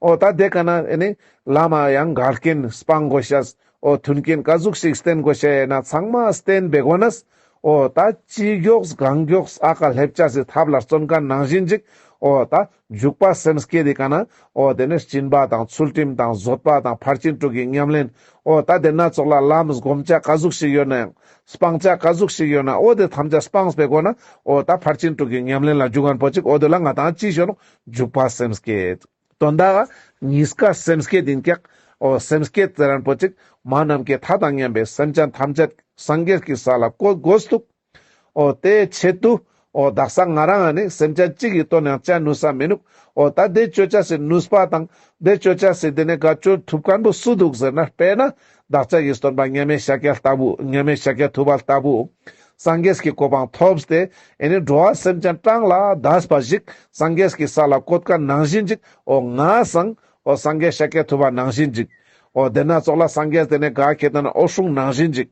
འོ་ད་དེ་ག་ན་ཨེ་ནི་ལམ་མ་ཡང་འགལ་རྐྱེན་སྤང་དགོས་ཤེས། འོ་མཐུན་རྐྱེན་ག་ཟུག་ཞིག་བསྟེན་དགོས་ཤེས་ཡིན་ན་ཚང་མ་བསྟེན་པའི་སྒོ་ནས། འོ་ད་ཅི་མགྱོགས་གང་མགྱོགས་ཨ་ཀ་སླེབས་ཆ་སི་ཐབས་ལ་བརྩོན་མཁན་ནང་བཞིན་ཅིག་འོ་ད་འཇུག་པ་སེམས་བསྐྱེད་དེ་ག་ན་འོ་དེ་ནས་སྦྱིན་པ་དང་ཚུལ་ཁྲིམས་དང་བཟོད་པ་དང་ཕར་ཕྱིན་དྲུག་གི་ཉམས་ལེན། འོ་ད་དེ་ན་ཙོགས་ལ་ལམ་སྒོམ་ཆ་ག་ཟུག་ཞིག་ཡོད་ན་ཡང་སྤང་ཆ་ག་ཟུག་ཞིག་ཡོད་ན་འོ་དེ་ཐམས་ཅད་སྤངས་པའི་སྒོ་ན་འོ་ད་ཕར་ཕྱིན་དྲུག་གི་ཉམས་ལེན་ལ་འཇུག་མཁན་པོ་ཅིག་འོ་དེ་ལ་ང་དང་ཅི་ཞུ་ནོག་འཇུག་པ་སེམས་བསྐྱེད། དོན་དག་གཉིས་ཀ་སེམས་བསྐྱེད་ཡིན་ཀྱག་འོ་སེམས་བསྐྱེད་ཟེར་མཁན་པོ་ཅིག་མ་ནམ་མཁའི་མཐའ་དང་མཉམ་པའི་སེམས་ཅན་ཐམས་ཅད་སངས་རྒྱས་ཀྱི་ས་ལ་བཀོད་དགོས་འདུག་འོ་དེའི་ཆེད་དུ་འོ་དག་ས་ང་རང་ཨ་ནི་སེམས་ཅན་གཅིག་གི་དོན་ཡང་བྱ་ནུས་ས་མི་ནུག་འོ་ད་དེ་བཅོ་བྱ་སི་ནུས་པ་དང་དེ་བཅོ་བྱ་སི་དེ་ནས་ག་བཅོ་ཐུབ་མཁན་པོ་སུ་འདུག་ཟེར་ན་དཔེར་ན་བདག་ཅག་གི་སྟོན་པ་མཉམ་མེད་ཤཱཀྱ་ལྟ་བུ་མཉམ་མེད་ཤཱཀྱ་ཐུབ་པ་ལྟ་བུ། སངས་རྒྱས་ཀྱི་གོ་འཕང་ཐོབ་སྟེ་ཨེ་ནི་འགྲོ་བ་སེམས་ཅན་གྲངས་ལས་འདས་པ་ཞིག་སངས་རྒྱས་ཀྱི་ས་ལ་བཀོད་མཁན་ནང་བཞིན་ཅིག་འོ་ང་སང་འོ་སངས་རྒྱས་ཤཱཀྱ་ཐུབ་པ་ནང་བཞིན་ཅིག་འོ་དེ་ན་ཙོགས་ལ་སངས་རྒྱས་དེ་ནས་ག་ཁེ་ཏེ་ན་འོད་སྲུང་ནང་བཞིན་ཅིག་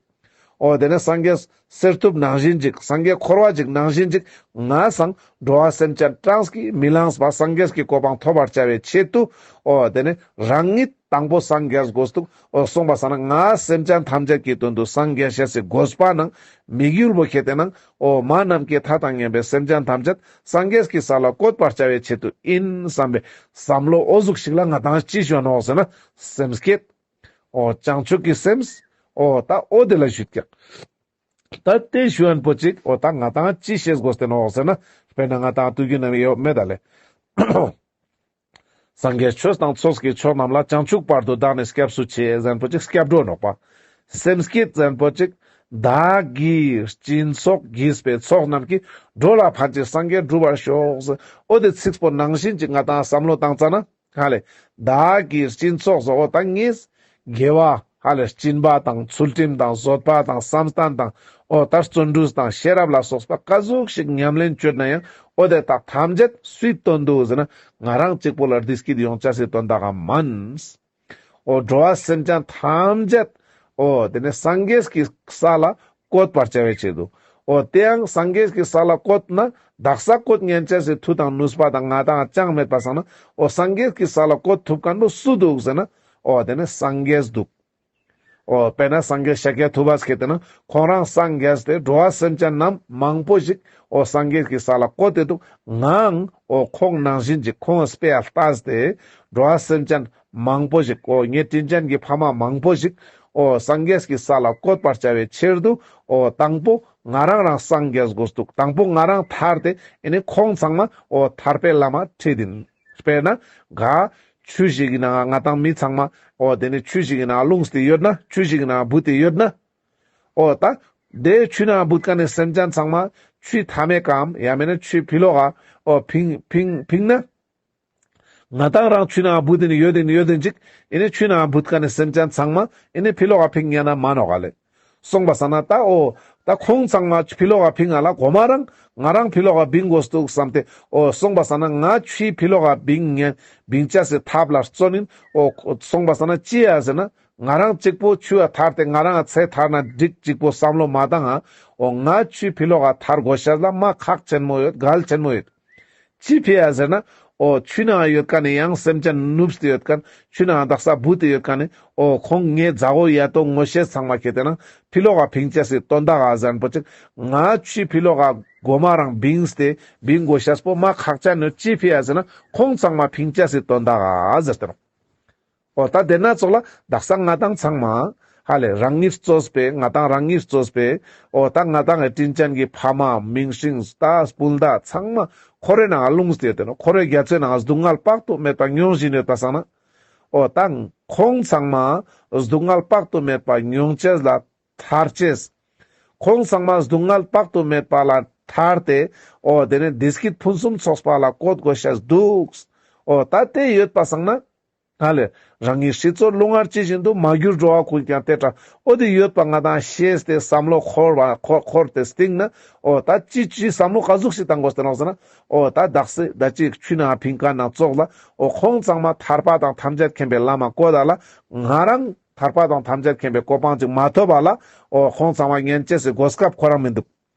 འོ་དེ་ནས་སངས་རྒྱས་གསེར་ཐུབ་ནང་བཞིན་ཅིག་སངས་རྒྱས་འཁོར་བ་ཅིག་ནང་བཞིན་ཅིག་ང་སང་འགྲོ་བ་སེམས་ཅན་གྲངས་ཀྱིས་མི་ལངས་པ་སངས་རྒྱས་ཀྱི་གོ་འཕང་ཐོབ་པར་བྱ་བའི་ཆེད་དུ་འོ་དེ་ནས་རང་ཉིད་དང་པོ་སངས་རྒྱས་དགོས་འདུག་འོ་གསུངས་པ་སང་ན་ང་སེམས་ཅན་ཐམས་ཅད་ཀྱི་དོན་དུ་སངས་རྒྱས་ཤེས་སི་དགོས་པ་ནང་དམིགས་ཡུལ་བོ་ཁེ་ཏེ་ནང་འོ་མ་ནམ་མཁའི་མཐའ་དང་མཉམ་པའི་སེམས་ཅན་ཐམས་ཅད་སངས་རྒྱས་ཀྱི་ས་ལ་བཀོད་པར་བྱ་བའི་ཆེད་དུ་ཡིན་བསམ་པའི་བསམ་བློ་འོ་ཟུག་ཞིག་ལ་ང་དང་ཅི་ཞུ་ནོག་ཟེར་ན་སེམས་བསྐྱེད། འོ་བྱང་ཆུབ་ཀྱི་སེམས། འོ་ད་འོ་དེ་ལ་ཞུ་ཀྱག་ད་དེ་ཞུ་མཁན་པོ་ཅིག་འོ་ད་ང་དང་ཅི་ཤེས་དགོས་ཏེ་ནོག་ཟེར་ན་དཔེར་ན་ང་དང་དུས་རྒྱུན་ནམ་ཡོད་མེད་ད་ལེ། སངས་རྒྱས་ཆོས་དང་ཚོགས་ཀྱི་མཆོག་རྣམས་ལ། བྱང་ཆུབ་བར་དུ་བདག་ནི་སྐྱབས་སུ་མཆི་ཟེར་མཁན་པོ་ཅིག་སྐྱབས་འགྲོ་ནོག་པ། སེམས་བསྐྱེད་ཟེར་མཁན་པོ་ཅིག་བདག་གིས་སྦྱིན་སོགས་བགྱིས་པའི་ཚོགས་རྣམས་ཀྱིས། འགྲོ་ལ་ཕན་ཕྱིར་སངས་རྒྱས་འགྲུབ་པར་ཤོག་ཟེར། འོ་དེ་ཚིག་པོ་ནང་བཞིན་ཅིག་ང་དང་བསམ་བློ་བཏང་ཙ་ན། ཧ་ལེ། བདག་གིས་སྦྱིན་སོགས་ཟེར། འོ་ད་ངས་དགེ་བ་ཧ་ལེ་སྦྱིན་པ་དང་ཚུལ་ཁྲིམས་དང་བཟོད་པ་དང་བསམ་གཏན་དང་། འོ་ད་བརྩོན་འགྲུས་དང་ཤེས་རབ་ལ་སོགས་པ་ག་ཟུག་ཞིག་ཉམས་ལེན་བཅོས་ན་ཡང་། འོ་དེ་དག་ཐམས་ཅད་སུའི་དོན་དུ་ཟེར་ན། ང་རང་གཅིག་པོ་ལ་བདེ་སྐྱིད་ཡོང་ཅེས་སི་དོན་དག་ག་མན། འོ་འགྲོ་བ་སེམས་ཅན་ཐམས་ཅད། འོ་དེ་ནི་སངས་རྒྱས་ཀྱི་ས་ལ་བཀོད་པར་བྱ་བའི་ཆེད་དུ། འོ་དེ་ཡང་སངས་རྒྱས་ཀྱི་ས་ལ་བཀོད་ན་དག་ས་བཀོད་ཉན་ཅེས་སི་མཐུ་དང་ནུས་པ་དང་ང་དང་ཅང་མེད་པ་སང་ན། འོ་སངས་རྒྱས་ཀྱི་ས་ལ་བཀོད་ཐུབ་མཁན་པོ་སུ་འདུག་ཟེར་ན། འོ་དེ་ནི་སངས་རྒྱས་འདུག་འོ་དཔེར་ན་སངས་རྒྱས་ཤཱཀྱ་ཐུབ་པ་སྐྱེ་དེ་ན་ཁོང་རང་སངས་རྒྱས་ཏེ་འགྲོ་བ་སེམས་ཅན་རྣམས་མང་པོ་ཞིག་འོ་སངས་རྒྱས་ཀྱི་ས་ལ་བཀོད་དེ་འདུག་ངའང་འོ་ཁོང་ནང་བཞིན་ཅིག་ཁོང་དཔེ་ཡ་ལྟས་ཏེ་འགྲོ་བ་སེམས་ཅན་མང་པོ་ཞིག་འོ་ངའི་དྲིན་ཅན་གྱི་ཕ་མ་མང་པོ་ཞིག་འོ་སངས་རྒྱས་ཀྱི་ས་ལ་བཀོད་པར་བྱ་བའི་ཕྱིར་དུ། འོ་དང་པོ་ང་རང་རང་སངས་རྒྱས་དགོས་འདུག་དང་པོ་ང་རང་ཐར་ཏེ་ཨེ་ནི་ཁོང་ཚང་མ་འོ་ཐར་པའི་ལམ་ཁྲིད་ཡིན། དཔེར་ན་ག་ཆུ་ཞིག་གི་ནང་ང་དང་མི་ཚང་མ་འོ་དེ་ནི་ཆུ་ཞིག་གི་ནང་ལྷུང་སྟེ་ཡོད་ན། ཆུ་ཞིག་གི་ནང་བུད་དེ་ཡོད་ན། འོ་ད་དེ་ཆུ་ནང་བུད་མཁན་ནི་སེམས་ཅན་ཚང་མ་ཆུའི་མཐའ་མའི་ཀའམ་ཡང་མིན་ན་ཆུའི་ཕི་ལོག་ག་འོ་ཕིང་ཕིང་ཕིང་ན། ང་དང་རང་ཆུའི་ནང་བུད་དེ་ནི་ཡོད་དེ་ནི་ཡོད་དེ་ཅིག་ཨེ་ནི་ཆུའི་ནང་བུད་མཁན་ནི་སེམས་ཅན་ཚང་མ་ཨེ་ནི་ཕི་ལོག་ག་ཕིང་ཉན་ན་མ་ནོག་ག་ལེ། སོང་པ་སང་ན་ད་འོ་ད་ཁོང་ཚང་མ་ཕི་ལོག་ག་ཕིང་ང་ལ་གོ་མ་རང་ང་རང་ཕི་ལོག་ག་བིང་དགོས་འདུག་བསམ་སྟེ། འོ་སོང་པ་སང་ན་ང་ཆུའི་ཕི་ལོག་ག་བིང་ཉན་བིང་ཅེས་སི་ཐབས་ལ་བརྩོན་ཡིན། འོ་སོང་པ་སང་ན་ཅི་ཡ་ཟེར་ན། ང་རང་གཅིག་པོ་ཆུ་ཡ་ཐར་ཏེ་ང་རང་ཚེ་ཐར་ན་འགྲིག་གཅིག་པོ་བསམ་བློ་མ་བཏང་ང་། འོ་ང་ཆུའི་ཕི་ལོག་ག་ཐར་དགོས་ཤེས་ལ་མ་ཁག་ཆེན་མོ་ཡོད། གལ་ཆེན་མོ་ཡོད། ཅི་ཕི་ཡ་ཟེར་ན། འོ་ཆུའི་ནང་ཡོད་མཁན་ནི་ཡང་སེམས་ཅན་ནུབ་སྟེ་ཡོད་མཁན། ཆུའི་ནང་དག་ས་བུད་དེ་ཡོད་མཁན་ནི། འོ་ཁོང་ངའི་མཛའ་བོ་ཡ་དོ་ངོ་ཤེས་ཚང་མ་ཁྱེད་དེ་ན་ཕི་ལོག་ག་ཕིང་ཅེས་སི་དོན་དག་ག་ཟེར་མཁན་པོ་ཅིག་ང་ཆུའི་ཕི་ལོག་ག་གོ་མ་རང་བིངས་ཏེ་བིང་དགོས་ཤེས་པོ་མ་ཁག་ཅན་ནོ། ཅི་ཕི་ཡ་ཟེར་ན་ཁོང་ཚང་མ་ཕིང་ཅེས་སི་དོན་དག་ག་ཟེར་ཏེ་ནོ། འོ་ད་དེ་ན་ཙོགས་ལ་དག་ས་ང་དང་ཚང་མ་ཧ་ལེ་རང་ཉིད་གཙོས་པའི་ང་དང་རང་ཉིད་གཙོས་པའི་འོ་ད་ང་དང་ངི་དྲིན་ཅན་གྱི་ཕ་མ་མིང་སྲིང་ད་སྤུན་ཟླ་ཚང་མ་འཁོར་བའི་ནང་ལྷུང་སྟེ་ཡོད་དེ་ནོ། འཁོར་བའི་རྒྱ་མཚོའི་ནང་སྡུག་བསྔལ་དཔག་ཏུ་མེད་པ་མྱོང་བཞིན་ཡོད་པ་སང་ན། འོ་ད་ཁོང་ཚང་མ་སྡུག་བསྔལ་དཔག་ཏུ་མེད་པ་མྱོང་ཅེས་ལ་ཐར་ཅེས། ཁོང་ཚང་མ་སྡུག་བསྔལ་དཔག་ཏུ་མེད་པ་ལ་ཐར་ཏེ། འོ་དེ་ནི་བདེ་སྐྱིད་ཕུན་སུམ་ཚོགས་པ་ལ་བཀོད་དགོས་ཤེས་འདུག་འོ་ད་དེ་ཡོད་པ་སང་ན། ཧ་ལེ། རང་གི་སྲིད་མཚོར་རླུང་ལྔར་ཇི་བཞིན་དུ། མ་གྱུར་འགྲོ་བ་ཀུན་ཀྱང་དེ་འདྲ། འོ་དེ་ཡོད་པ་ང་དང་ཤེས་ཏེ་བསམ་བློ་འཁོར་བ་འཁོར་འཁོར་ཏེ་སྟིང་ན། འོ་ད་ཅི་ཅི་བསམ་བློ་ག་ཟུག་ཞིག་བཏང་དགོས་ཏེ་ནོག་ཟེར་ན། འོ་ད་དག་ས་ད་ཅི་ཆུའི་ནང་ཕིང་མཁན་ན་ཙོགས་ལ། འོ་ཁོང་ཚང་མ་ཐར་པ་དང་ཐམས་ཅད་མཁྱེན་པའི་ལམ་མ་བཀོད་ད་ལ། ང་རང་ཐར་པ་དང་ཐམས་ཅད་མཁྱེན་པའི་གོ་འཕང་ཅིག་མ་ཐོབ་པ་ལ། འོ་ཁོང་ཚང་མ་ཉན་ཅེས་སི་གོ་སྐབས་ཁོ་རང་མི་འདུག་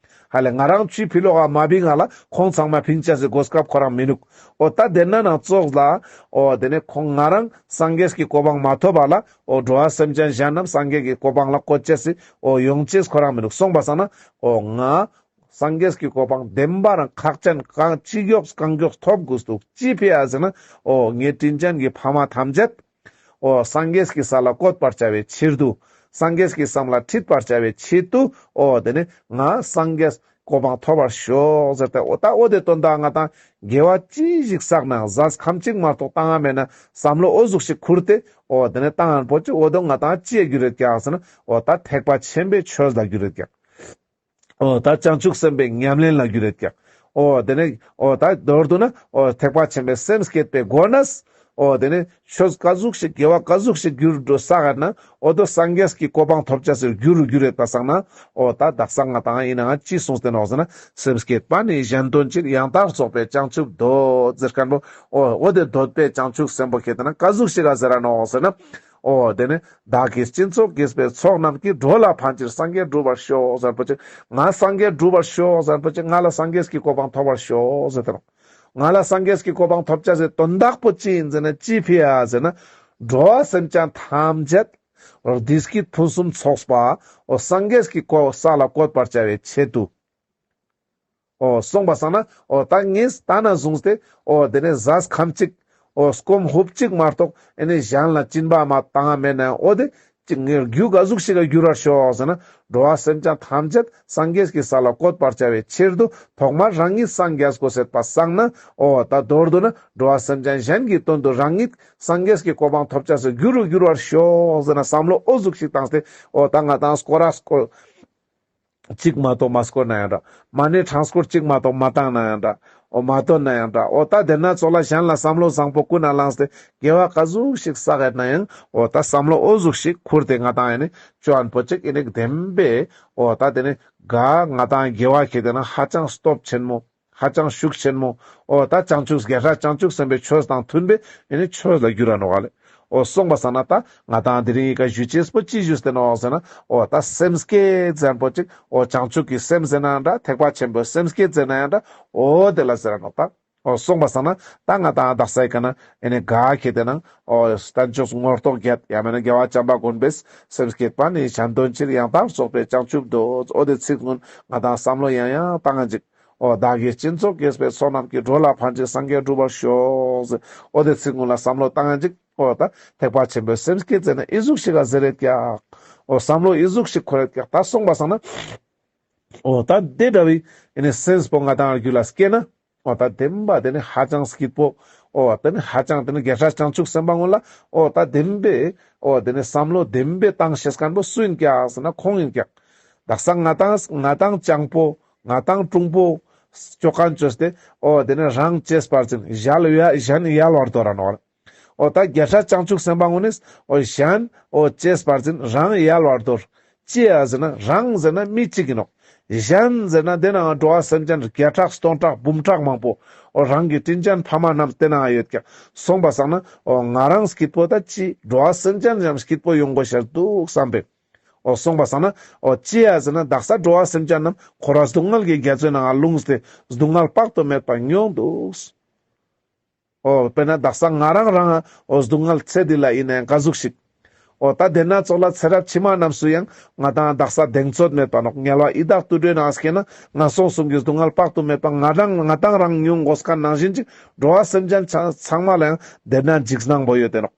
ཧ་ལེ་ང་རང་ཆུའི་ཕི་ལོག་ག་མ་བིང་ང་ལ་ཁོང་ཚང་མ་ཕིང་ཅེས་སི་གོ་སྐབས་ཁོ་རང་མི་ནུག་འོ་ད་དེ་ན་ན་ཙོགས་ལ། འོ་དེ་ནི་ཁོང་ང་རང་སངས་རྒྱས་ཀྱི་གོ་འཕང་མ་ཐོབ་པ་ལ། འོ་འགྲོ་བ་སེམས་ཅན་གཞན་རྣམས་སངས་རྒྱས་ཀྱི་གོ་འཕང་ལ་བཀོད་ཅེས་སི་འོ་ཡོང་ཅེས་ཁོ་རང་མི་ནུག་སོང་པ་སང་ན། འོ་ང་སངས་རྒྱས་ཀྱི་གོ་འཕང་བདེན་པ་རང་ཁག་ཅན་གང་ཅི་མགྱོགས་གང་མགྱོགས་ཐོབ་དགོས་འདུག་ཅི་ཕི་ཡ་ཟེར་ན། འོ་ངའི་དྲིན་ཅན་གྱི་ཕ་མ་ཐམས་ཅད། འོ་སངས་རྒྱས་ཀྱི་ས་ལ་བཀོད་པར་བྱ་བའི་ཕྱིར་དུ། སངས་རྒྱས་ཀྱི་ས་ལ་ཁྲིད་པར་བྱ་བའི་ཆེད་དུ། འོ་དེ་ནི་ང་སངས་རྒྱས་གོ་འཕང་ཐོབ་པར་ཤོག་ཟེར་ཏེ། འོ་ད་འོ་དེ་དོན་དག་ང་དང་དགེ་བ་ཅི་ཞིག་བསགས་ན་ཟས་ཁམ་གཅིག་མ་གཏོགས་བཏང་ང་མེད་ན་བསམ་བློ་འོ་ཟུག་ཞིག་ཁུར་ཏེ། འོ་དེ་ནི་བཏང་ང་པོ་ཅི་འོ་དོ་ང་དང་ཅི་ཡ་རྒྱུ་རེད་ཀྱག་ཟེར་ན། འོ་ད་ཐེག་པ་ཆེན་པོའི་ཆོས་ལ་རྒྱུ་རེད་ཀྱག་འོ་ད་བྱང་ཆུབ་སེམས་དཔའི་ཉམས་ལེན་ལ་རྒྱུ་རེད་ཀྱག་འོ་དེ་ནས་འོ་ད་མདོར་བསྡུ་ན་འོ་ཐེག་པ་ཆེན་པོའི་སེམས་བསྐྱེད་པའི་སྒོ་ནས། འོ་དེ་ནས་ཆོས་ག་ཟུག་ཞིག་དགེ་བ་ག་ཟུག་ཞིག་རྒྱུར་འགྲོ་བསགས་ན། འོ་དོ་སངས་རྒྱས་ཀྱི་གོ་འཕང་ཐོབ་ཅེས་སི་རྒྱུ་རུ་རྒྱུ་རེད་པ་སང་ན། འོ་ད་དག་ས་ང་དང་ཡིན་ནའང་ཅི་གསུངས་ཏེ་ནོག་ཟེར་ན། སེམས་བསྐྱེད་པ་ནི་གཞན་དོན་ཕྱིར། ཡང་དག་རྫོགས་པའི་བྱང་ཆུབ་འདོད། ཟེར་མཁན་པོ། འོ་འོ་དེ་འདོད་པའི་བྱང་ཆུབ་སེམས་པོ་ཁྱེད་དེ་ན་ག་ཟུག་ཞིག་ག་ཟེར་ར་ནོག་ཟེར་ན། འོ་དེ་ནི་བདག་གིས་སྦྱིན་སོགས་བགྱིས་པའི་ཚོགས་རྣམས་ཀྱིས། འགྲོ་ལ་ཕན་ཕྱིར་སངས་རྒྱས་འགྲུབ་པར་ཤོག་ཟེར་པོ་ཅིག་ང་སངས་རྒྱས་འགྲུབ་པར་ཤོག་ཟེར་པོ་ཅིག་ང་ལ་སངས་རྒྱས་ཀྱི་གོ་འཕང་ཐོབ་པར་ཤོག་ཟེར་ཏེ་ནོག་ང་ལ་སངས་རྒྱས་ཀྱི་གོ་འཕང་ཐོབ་ཅེས་སི་དོན་དག་པོ་ཅི་ཡིན་ཟེར་ན། ཅི་ཕི་ཡ་ཟེར་ན། འགྲོ་བ་སེམས་ཅན་ཐམས་ཅད་བདེ་སྐྱིད་ཕུན་སུམ་ཚོགས་པ་འོ་སངས་རྒྱས་ཀྱི་གོ་ས་ལ་བཀོད་པར་བྱ་བའི་ཆེད་དུ། འོ་སོང་པ་སང་ན་འོ་ད་ངས་ད་ན་བཟུང་སྟེ་འོ་དེ་ནས་ཟས་ཁམ་གཅིག་འོ་སྐོམ་ཧུབ་གཅིག་མ་གཏོགས་ཨེ་ནས་གཞན་ལ་སྦྱིན་པ་མ་བཏང་ང་མེད་ན། འོ་དེ་ ཅིག་ངའི་རྒྱུ་ག་ཟུག་ཞིག་ག་འགྱུར་བར་ཤོག་ཟེར་ན། འགྲོ་བ་སེམས་ཅན་ཐམས་ཅད་སངས་རྒྱས་ཀྱི་ས་ལ་བཀོད་པར་བྱ་བའི་ཕྱིར་དུ་ཐོག་མར་རང་ཉིད་སངས་རྒྱས་དགོས་ཟེར་པ་སང་ན། འོ་ད་མདོར་བསྡུ་ན་འགྲོ་བ་སེམས་ཅན་གཞན་གྱི་དོན་དུ་རང་ཉིད་སངས་རྒྱས་ཀྱི་གོ་འཕང་ཐོབ་བྱ་སའི་རྒྱུ་རུ་འགྱུར་བར་ཤོག་ཟེར་ན་བསམ་བློ་འོ་ཟུག་ཞིག་བཏང་སྟེ། འོ་ད་ང་དང་སྐོར་ར་སྐོར་གཅིག་མ་གཏོགས་མ་སྐོར་ན་ཡང་འདྲ། མ་ཎི་ཕྲེང་སྐོར་གཅིག་མ་གཏོགས་མ་བཏང་ན་ཡང་འདྲ། འོ་མ་འདོན་ན་ཡང་འདྲ། འོ་ད་དེ་ན་ཙོགས་ལ་གཞན་ལ་བསམ་བློ་བཟང་པོ་ཀུན་ནས་བླངས་ཏེ་དགེ་བ་ག་ཟུག་ཞིག་བསགས་ཡོད་ན་ཡང་། འོ་ད་བསམ་བློ་འོ་ཟུག་ཞིག་ཁུར་ཏེ་ང་དང་ཡིན་ནི་ཅོ་ཨན་པོ་ཅིག་ཡིན་ནི་བདེན་པས། འོ་ད་དེ་ནི་ག་ང་དང་དགེ་བ་ཁེ་དེ་ན་ཧ་ཅང་སྟོབས་ཆེན་མོ། ཧ་ཅང་ཤུགས་ཆེན་མོ། འོ་ད་བྱང་ཆུབ་རྒྱལ་སྲས་བྱང་ཆུབ་སེམས་དཔའི་ཆོས་དང་མཐུན་པའི་ཡིན་ནི་ཆོས་ལ་འགྱུར་ར་ནོག་ལེ། འོ་སོང་པ་སང་ན་ད་ང་དང་དེ་རིང་ཡི་ག་ཞུ་ཅེས་པོ་ཅི་ཞུས་ཏེ་ནོག་ཟེར་ན། འོ་ད་སེམས་བསྐྱེད་ཟེར་པོ་ཅིག་འོ་བྱང་ཆུབ་ཀྱི་སེམས་ཟེར་ན་ཡང་འདྲ། ཐེག་པ་ཆེན་པོའི་སེམས་བསྐྱེད་ཟེར་ན་ཡང་འདྲ། འོ་དེ་ལ་ཟེར་ར་ནོག་ད། འོ་སོང་པ་སང་ན་ད་ང་དང་དག་ས་ཡི་ག་ན་ཡིན་ནི་ག་ཁེ་དེ་ན་འོ་བསྟན་བཅོས་ངོ་ཐོག་བརྒྱད་ཡང་མེད་ན་རྒྱལ་བ་བྱམས་པ་མགོན་པོས་སེམས་བསྐྱེད་པ་ནི་གཞན་དོན་ཕྱིར། ཡང་དག་རྫོགས་པའི་བྱང་ཆུབ་འདོད། འོ་དེ་ཚིག་ཀུན་ང་དང་བསམ་བློ་ཡང་ཡང་བཏང་ང་ཅིག་འོ་བདག་གིས་སྦྱིན་སོགས་བགྱིས་པའི་བསོད་ནམས་ཀྱིས། འགྲོ་ལ་ཕན་ཕྱིར་སངས་རྒྱས་འགྲུབ་པར་ཤོག་ཟེར། འོ་དེ་ཚིག་ཀུན་ལ་བསམ་བློ་བཏང་ང་ཅིག་འོ་ད་ཐེག་པ་ཆེན་པོའི་སེམས་བསྐྱེད་ཟེར་ན་ཨི་ཟུག་ཞིག་ག་ཟེར་རེད་ཀྱག་འོ་བསམ་བློ་ཨི་ཟུག་ཞིག་འཁོར་རེད་ཀྱག་ད་སོང་པ་སང་ན། འོ་ད་དེ་འདྲ་བའི་ཡིན་ནི་སེམས་པོ་ང་དང་རྒྱུད་ལ་སྐྱེས་ན། འོ་ད་བདེན་པ་དེ་ནི་ཧ་ཅང་སྐྱིད་པོ། འོ་དེ་ནི་ཧ་ཅང་དེ་ནི་རྒྱལ་སྲས་བྱང་ཆུབ་སེམས་དཔའ་ཀུན་ལ་འོ་ད་བདེན་པའི་འོ་དེ་ནི་བསམ་བློ་བདེན་པའི་བཏང་ཤེས་མཁན་པོ་སུ་ཡིན་ཀྱག་ཟེར་ན་ཁོང་ཡིན་ཀྱག་དག་ས་ང་དང་ང་དང་སྤྱང་པོ་ང་དང་གྲུང་པོ་ཅོ་མཁན་བཅོས་ཏེ། འོ་དེ་ནི་རང་གཅེས་པར་འཛིན། གཞན་ཡ་གཞན་ཡལ་བར་དོར་ར་ནོག་འོ་ད་རྒྱལ་སྲས་བྱང་ཆུབ་སེམས་དཔའ་ཀུན་ནི་འོ་གཞན་འོ་གཅེས་པར་འཛིན། རང་ཡལ་བར་དོར། ཅི་ཡ་ཟེར་ན་རང་ཟེར་ན་མི་གཅིག་ཡིན་ནོག་གཞན་ཟེར་ན་དེ་ན་འགྲོ་བ་སེམས་ཅན་བརྒྱ་ཕྲག་སྟོང་ཕྲག་འབུམ་ཕྲག་མང་པོ། འོ་རང་གི་དྲིན་ཅན་ཕ་མ་རྣམས་དེ་ན་ཡོད་ཀྱག་སོང་པ་སང་ན་འོ་ང་རང་སྐྱིད་པོ་ད་ཅི་འགྲོ་བ་སེམས་ཅན་ཡང་སྐྱིད་པོ་ཡོང་དགོས་ཤེས་འདུག་བསམ་པས། འོ་སོང་པ་སང་ན་འོ་ཅི་ཡ་ཟེར་ན་དག་ས་འགྲོ་བ་སེམས་ཅན་རྣམས་འཁོར་བ་སྡུག་བསྔལ་གྱི་རྒྱ་མཚོའི་ནང་ལྷུང་སྟེ་སྡུག་བསྔལ་དཔག་ཏུ་མེད་པ་མྱོང་འདུག་འོ་དཔེར་ན་དག་ས་ང་རང་རང་འོ་སྡུག་བསྔལ་ཚེ་འདི་ལ་ཡིན་ན་ཡང་ག་ཟུག་ཞིག་འོ་ད་དེ་ན་ཙོགས་ལ་ཚེ་རབས་ཕྱི་མ་རྣམས་སུ་ཡང་ང་དང་དག་ས་གདེང་ཚོད་མེད་པ་ནོག་དམྱལ་བ་ཡི་དྭགས་དུད་འགྲོའི་ནང་སྐྱེས་ན་ངན་སོང་གསུམ་གྱི་སྡུག་བསྔལ་དཔག་ཏུ་མེད་པ་ང་རང་ང་དང་རང་མྱོང་དགོས་མཁན་ནང་བཞིན་ཅིག་འགྲོ་བ་སེམས་ཅན་ཚང་མ་ལ་ཡང་དེ་ན་འཇིགས་སྣང་པོ་ཡོད་དེ་ནོག་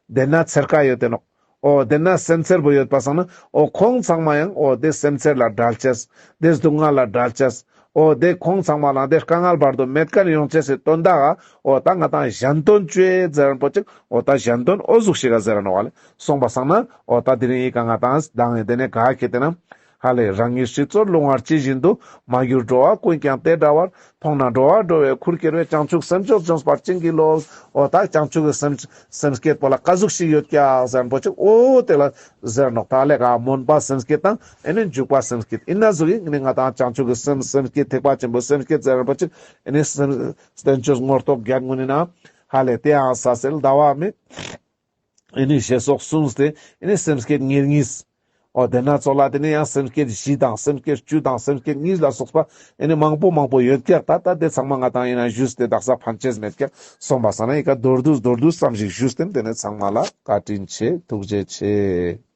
དེ་ན་འཚེར་ཁ་ཡོད་དེ་ནོག་འོ་དེ་ན་སེམས་འཚེར་པོ་ཡོད་པ་སང་ན་འོ་ཁོང་ཚང་མ་ཡང་འོ་དེ་སེམས་འཚེར་ལ་བྲལ་ཅེས། དེ་སྡུག་བསྔལ་ལ་བྲལ་ཅེས། འོ་དེ་ཁོང་ཚང་མ་ལ་དེ་དཀའ་ངལ་བར་དུ་མེད་མཁན་ཡོང་ཅེས་སི་དོན་དག་ག་འོ་ད་ང་དང་གཞན་དོན་ཅོ་ཡེ་ཟེར་རན་པོ་ཅིག་འོ་ད་གཞན་དོན་འོ་ཟུག་ཞིག་ག་ཟེར་ར་ནོག་ལེ། སོང་པ་སང་ན་འོ་ད་དེ་རིང་ཡི་ག་ང་དང་དང་ཡི་དེ་ནས་ག་ཁེ་དེ་ན། ཧ་ལས་རང་ཉིད་སྲིད་མཚོར་ལྷུང་བ་ཇི་བཞིན་དུ། མ་གྱུར་འགྲོ་བ་ཀུན་ཀྱང་དེ་འདྲ་བར། མཐོང་ན་འགྲོ་བ་འགྲོ་བའི་ཁུར་ཁྱེར་བའི། བྱང་ཆུབ་སེམས་མཆོག་འབྱོངས་པར་བྱིན་གྱིས་རློབས། འོ་ད་བྱང་ཆུབ་ཀྱི་སེམས་སེམས་བསྐྱེད་པོ་ལ་ག་ཟུག་ཞིག་ཡོད་ཀྱག་ཟེར་རན་པོ་ཅིག་འོ་དེ་ལ་ཟེར་ནོག་ད་ལས་ཀ་སྨོན་པ་སེམས་བསྐྱེད་དང་ཨེ་ནི་འཇུག་པ་སེམས་བསྐྱེད་ཨིན་ན་ཟུག་ཨིན་ནི་ང་དང་བྱང་ཆུབ་ཀྱི་སེམས་སེམས་བསྐྱེད་ཐེག་པ་ཆེན་པོའི་སེམས་བསྐྱེད་ཟེར་རན་པོ་ཅིག་ཨེ་ནི་སེམས་བསྟན་བཅོས་ངོ་ཐོག་བརྒྱད་ཀུན་ནི་ནང་ཧ་ལས་དེ་ཡང་ས་གསལ་ཟླ་བ་མེད། ཨེ་ནི་ཞེས་སོགས་གསུངས་ཏེ་ཨེ་ནི་སེམས་བསྐྱེད་ཉེར་གཉིས། འོ་དེ་ན་ཙོགས་ལ་དེ་ནི་ཡང་སེམས་བསྐྱེད་བཞི་དང་སེམས་བསྐྱེད་བཅུ་དང་སེམས་བསྐྱེད་གཉིས་ལ་སོགས་པ་ཨེ་ནི་མང་པོ་མང་པོ་ཡོད་ཀྱག་ད་ད་དེ་ཚང་མ་ང་དང་ཡིན་ན་ཞུས་ཏེ་དག་ས་ཕན་ཆེས་མེད་ཀྱག་སོང་པ་སང་ན་ཡི་ག་མདོར་བསྡུས་མདོར་བསྡུས་ཙམ་ཞིག་ཞུས་ཏེ་དེ་ནི་ཚང་མ་ལ་བཀའ་དྲིན་ཆེ་ཐུགས་རྗེ་ཆེ།